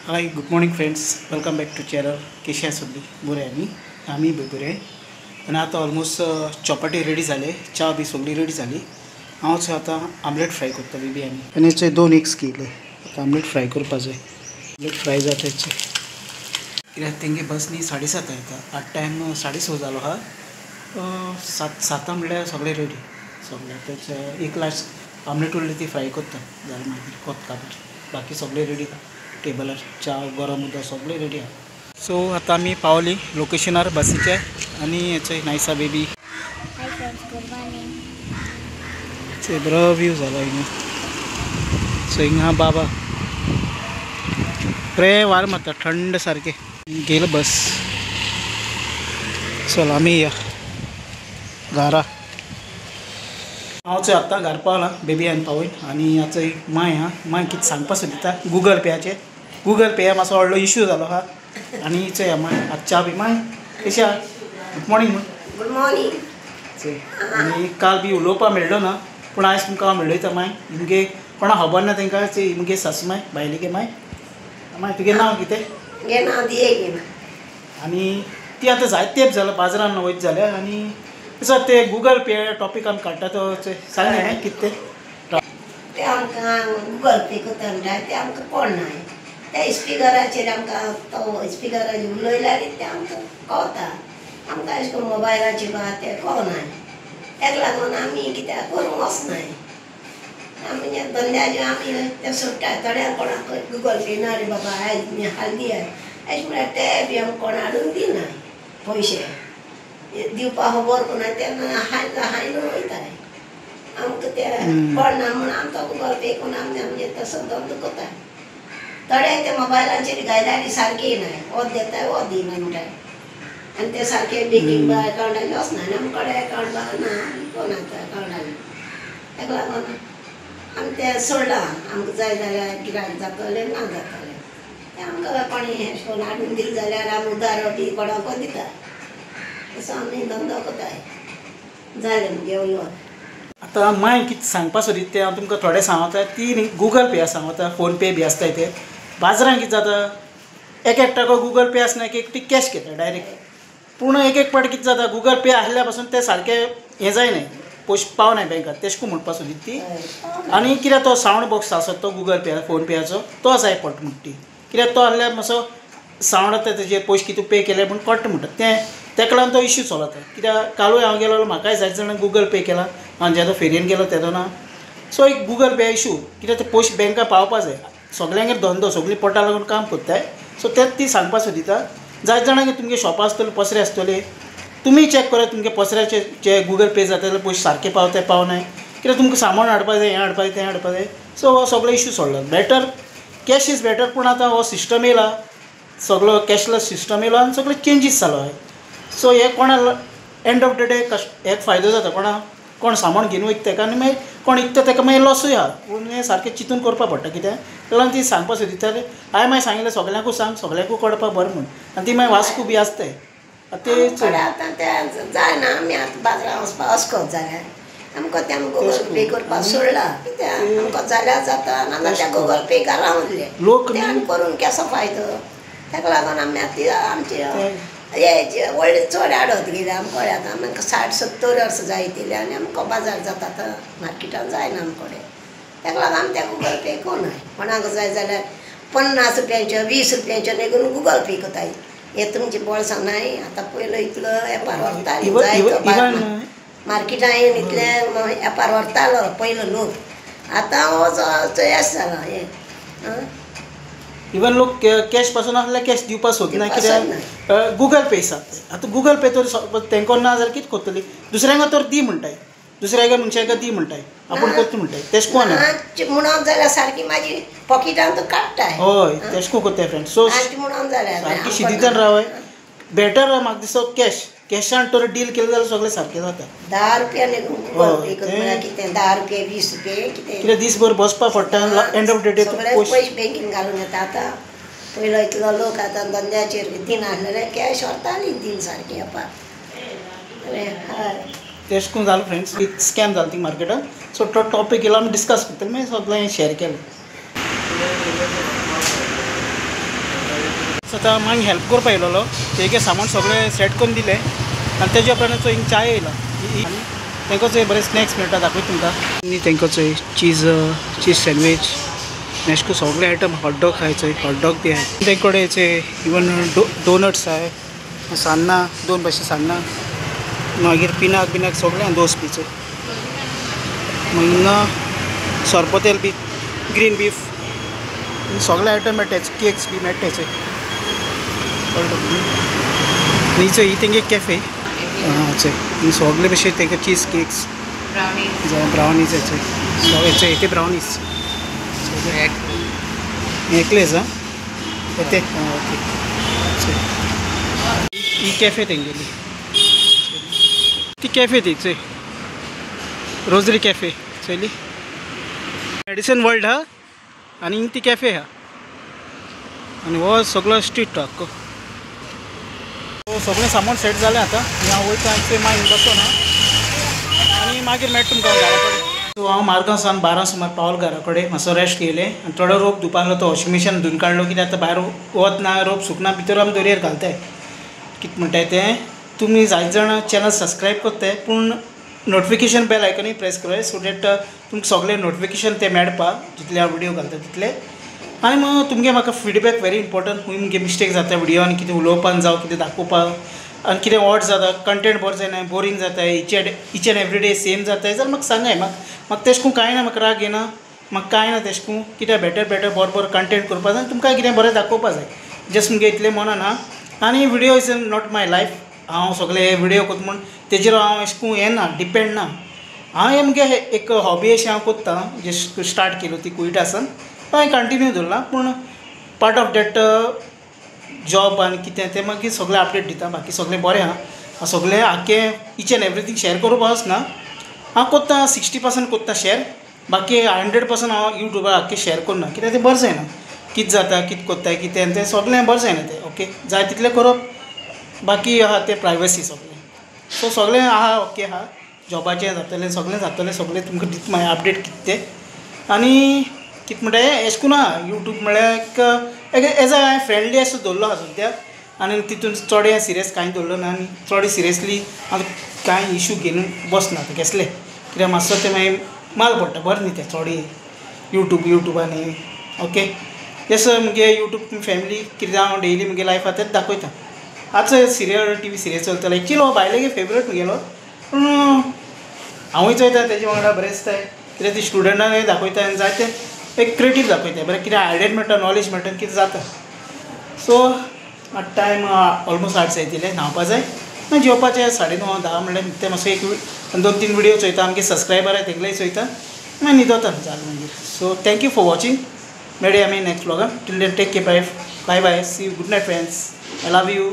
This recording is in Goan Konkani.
Hi good morning friends, welcome back to channel. कशी आसली बरें आनी आमी बरें। आनी आतां ऑलमोस्ट चपाटी रेडी जाले, च्या बी सगळी रेडी जाली। हांव आतां आमलेट फ्राय करता बेबी। आनी आनी चोय 2 एग्स केले, आतां आमलेट फ्राय करपा जाय। आमलेट फ्राय जाता कित्याक तेंगे बस न्ही 7:30 येता, आठ टायम 6:30 जालो आहा। 7 म्हणल्यार सगळें रेडी सगळें। आतां एक लास्ट आमलेट उरली ती फ्राय करता जालें, मागीर कोत काबार बाकी सगळें रेडी आहा। टेबलार च्या गरम उदक सगळें रेडी आहा। सो आतां आमी पावली लोकेशनार बसीचे आनी हेचे Naysa baby. Hi friends, good morning. चे बरो व्यू जालो हिंगा। सो हिंगा बाबा बरें वार मारता थंड सारकें। गेलो बस, चल आमी या घरा। हांव चोय आतां घर पावलां, बेबी हांवें पावयन। आनी आतां माय आहा, माय कितें सांगपा सोदिता गुगल पेयाचेर। गुगल पेया मातसो व्हडलो इशू जालो आहा। आनी चोय माय आतां च्या बी my कशी आहा? गुड मॉर्निंग म्हण। Good morning. चोय आनी काल बी उलोवपाक मेळ्ळो ना, पूण आयज तुमकां हांव मेळयता माय। मुगे कोणा खबर ना तांकां, चोय मुगे सासू माय बायलेगे माय। माय तुगे नांव कितें? मुगे नांव दिये। आनी ती आतां जायते तेंप जालो बाजारान वयत जाल्यार। आनी सर ते गुगल पे टॉपिक आमी काडटा तो सांग न्ही कितें ते आमकां गुगल पे करता म्हणटा ते आमकां कळना। त्या स्पिकराचेर आमकां तो स्पिकराचेर उलयल्यार ते आमकां कळटा, आमकां अशें करून मोबायलाचेर आहा तें कळना। तेका लागून आमी कित्याक करूंक वचनाय, आमी धंद्याचेर आमी ते सोडटा। थोड्यांक कोणाक गुगल पे ना रे बाबा आयज हाल दिया अशें म्हळ्यार ते बी आमकां कोण हाडून दिनाय, पयशे दिवपा खबर कोणा तेन्ना हायन वयताय आमकां ते कळना म्हूण आमकां गुगल पे करून आमी आमचे तसो धंदो करता। थोडे ते मोबायलाचेर घायल्यार सारकें येनाय, वत दिताय वत दिना म्हणटाय आनी ते सारके बेगीन अकावंटान वचना। आनी आमचे कडेन अकावंट ना, कोणा अकावंटान, तेका लागून आमी तें सोडलां। आमकां जाय जाल्यार गिरायक जातलें ना जातलें तें आमकां कोणी अशें करून हाडून दिलें जाल्यार आमी उदारो बी कोणाक दिता, तसो आमी धंदो करताय। जालें मुगे उलोवप। आतां माय कितें सांगपा सोदीत तें हांव तुमकां थोडें सांगता। ती न्ही गुगल पे सांगता, फोन पे बी आसताय ते बाजारान कितें जाता, एक एकट्याको गुगल पे आसना, एक एकटी कॅश घेता डायरेक्ट। पूण एक एक पाट कितें जाता, गुगल पे आसल्या पासून तें सारकें हें जायना, पयशे पावनाय बँकात तेश कोन म्हणपा सोदीत ती। आनी कित्याक तो सावंड बॉक्स आसत तो गुगल पे फोन पेयाचो तो जाय पडटा म्हणटा ती, कित्याक तो आहल्यार मातसो सावंड येता तेजेर पयशे कितें पे केले म्हूण कळटा म्हणटा तें। तेका लागून तो इश्यू चलता। कित्याक कालूय हांव गेलो, म्हाकाय जायते जाणां गुगल पे केला, हांव जेन्ना फेरयेन गेलो तेदोना। सो एक गुगल पे इशू कित्याक ते पयशे बँका पावपा जाय, सगल्यांगेर धंदो सगळीं पोटा लागून काम करताय। सो तेंच ती सांगपा सोदिता। जायते जाणांगेर तुमगे शॉपां आसतली, पसरे आसतले, तुमी चॅक करात तुमगे पसऱ्याचे जे गुगल पे जाता जाल्यार पयशे सारके पावताय पावनाय, कित्याक तुमकां सामान हाडपा जाय, हें हाडपा जाय, तें हाडपा जाय। सो हो सगळो इशू सोडला। बेटर कॅश is better, पूण आतां हो सिस्टम येयला, सगळो कॅशलेस सिस्टम येयलो आनी सगळे चेंजीस जालो आहा। सो हे कोणा एंड ऑफ the day एक फायदो जाता, कोणा कोण सामान घेवन वयता तेका आनी मागीर कोण इकता तेका मागीर लॉसूय आहा। पूण हें सारकें चिंतून करपा पडटा कित्याक तेका लागून ती सांगपा सोदिता। हांवें मागीर सांगिल्लें सगल्यांकूच सांग, सगल्यांकूच कळपाक बरें म्हूण। आनी ती मागीर वास्को बी आसताय ते आतां तें जायना। आमी आतां बाजारान वचपा अस्कोत जाल्यार आमकां तें गुगल पे करपाक सोडलां, कित्याक आमकां जाल्यार जाता, नाजाल्यार ते गुगल पे घरा उरले लोक ते आनी करून कसो फायदो। तेका लागून आमी आतां आमचे हे व्हडले चड आडत गेले आमकां। आतां आमकां 60-70 वर्सां जायत येयली आनी आमकां बाजार जाता आतां मार्केटान जायना आमचे कडेन। तेका लागून आमी ते गुगल पे कोनाय, कोणाक जाय जाल्यार 50 रुपयांच्यो 20 रुपयांच्यो निगून गुगल पे करताय। हे तुमचे बोल्सां नाय आतां पयलो इतलो वेपार व्हरतालो, जायतो मार्केटान येवन इतले वेपार व्हरतालो पयलो लोक, आतां हो येस जाला हें। इवन लोक कॅश पासून आसल्यार कॅश दिवपाक सोदना, कित्याक गुगल पे आसा। आतां गुगल पे तर तेंको ना जाल्यार कितें करतली, दुसऱ्यांक तर दी म्हणटाय, दुसऱ्या मनशाक दी म्हणटाय, आपूण करता म्हणटाय, तेश कोण म्हणून जाल्यार सारकी म्हाजी पॉकेटान काडटाय। हय तेश कोण करताय फ्रेंड। सो म्हणून जाल्यार सारकी शिदितान रावय बेटर। म्हाका दिसता कॅश कॅशान तर डील केलें जाल्यार सगळें सारकें जाता। 10 रुपया न्ही कितें 10 रुपया 20 रुपया कितें, कित्याक दीसभर बसपा पडटा। एंड ऑफ the day पयशे बँकेन घालून येता। आतां पयलो इतलो लोक आतां धंद्याचेर दिनासलेले कॅश व्हरताली दिन सारकें येवपाक। हय तेश कोन जालो फ्रेंड्स, एक स्कॅम जालो ती मार्केटान। सो तो टॉपीक येयलो आमी डिस्कस करतले, मागीर सगळें शेयर केलें। आतां मागीर हेल्प करपा येयलेलो तेगे सामान सगळें सेट करून दिलें आनी तेज्या उपरांत हिंग चाय येयला आनी तेंकां चोय बरे स्नॅक्स मेळटा दाखयता तुमकां. आनी तेंकां चोय चीज चीज सँडवीच नेश्को सगळे आयटम हॉटडॉग आहाय चोय हॉटडॉग बी आहाय तेंचे कडेन चोय इवन डोनट्स आहाय सान्नां दोन भाशे सान्नां मागीर पिनाक बिनाक सगळें दोस बी चोय मागीर सोरपोतेल बी ग्रीन बीफ सगळे आयटम मेळटा केक्स बी मेळटा चोय न्ही चोय ही तेंगे कॅफे चोय सगळे भशेन तेंका चीज केक्स जावं ब्रावनीज चोय सगळे चोय ते ब्रावनीज एकलेच आं ते ओके ही कॅफे तेंगेली ती कॅफे ती चोय रोजरी कॅफे चोयली मेडिसन वर्ल्ड हा आनी ती कॅफे हा आनी हो सगळो स्ट्रीट आख्खो. सगळें सामान सेट जालें आतां हांव वयता चोय मागीर बसोन आनी मागीर मेळटा तुमकां घरा कडेन. सो हांव मार्गांव सावन 12 सुमार पावल घरा कडेन मातसो रेस्ट घेयलें आनी थोडो रोप धुवपा आसलो तो वॉशिंग मशीन धुवन काडलो कित्याक आतां भायर वत ना रोप सुकना भितर आमी दोरयेर घालताय. कितें म्हणटाय तें तुमी जायते जाणां चॅनल सबस्क्रायब करताय पूण नोटिफिकेशन बेल आयकनूय प्रेस कराय सो that तुमकां सगळें नोटिफिकेशन तें मेळपा जितले हांव व्हिडियो घालता तितले. आनी मग तुमगे म्हाका फिडबॅक व्हेरी इम्पॉर्टंट खूंय मुगे मिस्टेक जाता व्हिडियोन कितें उलोवपान जावं कितें दाखोवपाक आनी कितें ऑड जाता कंटेंट बरो जायना बोरींग जाता each and every day same जाता जाल्यार म्हाका सांगाय म्हाका तेश कोन्न कांय ना म्हाका राग येना म्हाका कांय ना तेश कोन्न कितें बेटर बेटर बरो बरो कंटेंट करपा जाय तुमकां कितें बरें दाखोवपा जाय जस्ट मुगे इतलें मनान आहा. आनी video is not my life हांव सगळे व्हिडियो करता म्हूण तेजेर हांव अशें कोन्न हें ना डिपेंड ना हांव हें मुगे एक हॉबी अशें हांव करता जस्ट स्टार्ट केलो ती कुयटा आसन हांवें कंटिन्यू दवरला पूण पार्ट ऑफ that job आनी कितें तें मागीर सगळें अपडेट दिता बाकी सगळें बरें आहा सगळें आख्खें इच एंड एवरीथींग शेयर करपा वचना हांव करता 60% करता शेयर बाकी 100% हांव यूट्यूबार आख्खें शेयर करना कित्याक तें बरें जायना कितें जाता कितें करता कितें तें सगळें बरें जायना तें ओके जाय तितलें करप बाकी आहा तें प्रायवसी सगळें. सो सगळें आहा ओके आहा जॉबाचें जातलें सगळें जातलें सगळें तुमकां दिता मागीर अपडेट कितें तें. आनी कितें म्हणटा अशें करून आहा यूट्यूब म्हळ्यार एक एज अ हांवें फ्रेंडली अशें दवरलो आहा सद्याक आनी तितून चड सिरियस कांय दवरलो ना आनी चड सिरियसली आतां कांय इशू घेवन बसना आतां कसलें कित्याक मातसो तें मागीर माल पडटा बरें न्ही तें चड यूट्यूब यूट्यूबानी ओके जस मुगे यूट्यूब फॅमिली कितें हांव डेली मुगे लायफ आहा तेंच दाखयता. आतां सिरियल टी व्ही सिरियल चलतालो एक्चुअली हो बायलेगे फेवरेट मुगेलो पूण हांवूय चोयता तेजे वांगडा बरें दिसता कित्याक ती स्टुडंटांकय दाखयता आनी जायते एक क्रिएटीव दाखयता बरें कितें आयडिया मेळटा नॉलेज मेळटा कितें जाता. सो आतां टायम ऑलमोस्ट 8 जायत न्हांवपा जाय मागीर जेवपाचें 9:30 10 म्हणल्यार तें मातसो एक 2-3 व्हिडियो चोयता आमगे सबस्क्रायबर आहाय तेगलेय चोयता मागीर न्हिदोता जालें मागीर. So thank you for watching मेळया आमी next व्लॉगान till then take care bye bye see you good night friends I love you.